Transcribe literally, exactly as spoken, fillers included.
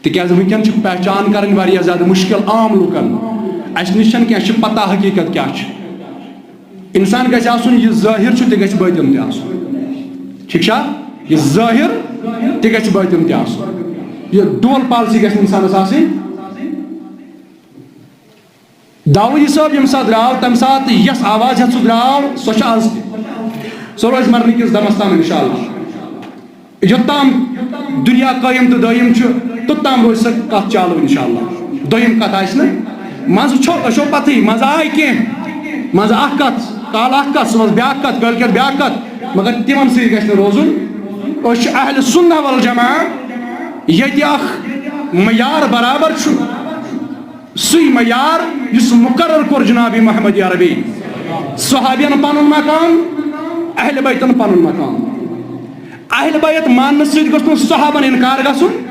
تِکیٛازِ وٕنکٮ۪ن چھِ پہچان کرٕنۍ واریاہ زیادٕ مُشکِل عام لُکن۔ اَسہِ نِش چھَنہٕ کینٛہہ، اَسہِ چھِ پتہ حقیٖقت کیٛاہ چھِ۔ اِنسان گژھِ آسُن، یہِ ظٲہِر چھُ، تہِ گژھِ بٲطِن تہِ آسُن۔ ٹھیٖک چھا؟ یہِ ظٲہِر تہِ گژھِ بٲطِن تہِ آسُن۔ یہِ dual policy گژھِ نہٕ اِنسانَس آسٕنۍ۔ داوودی صٲب ییٚمہِ ساتہٕ درٛاو، تَمہِ ساتہٕ یۄس آواز ہٮ۪تھ سُہ درٛاو، سۄ چھِ آز تہِ۔ سۄ روزِ مرنہٕ کِس دمس تام، اِنشاء اللہ۔ یوٚتام دُنیا قٲیِم تہٕ دٲیِم چھُ، توٚتام روزِ سۄ کَتھ چالوٗ، اِنشاء اللہ۔ دوٚیِم کَتھ آسہِ نہٕ، منٛزٕ چھو، أسۍ چھو پَتہٕے، منٛزٕ آے کینٛہہ، منٛزٕ اَکھ کَتھ، کالہٕ اَکھ کَتھ، صُبحَس بیٛاکھ کَتھ، کٲلۍکٮ۪تھ بیٛاکھ کَتھ، مگر تِمَن سۭتۍ گژھِ نہٕ روزُن۔ أسۍ چھِ اہل سنہ والجماعہ، ییٚتہِ اَکھ معیار برابر چھُ، سُے معیار یُس مقرر کوٚر جناب محمد عربی۔ صحابین پنُن مقام، اہل بیتن پنُن مقام۔ اہل بیت ماننہٕ سۭتۍ گوٚژھ نہٕ صحابن انکار گژھُن،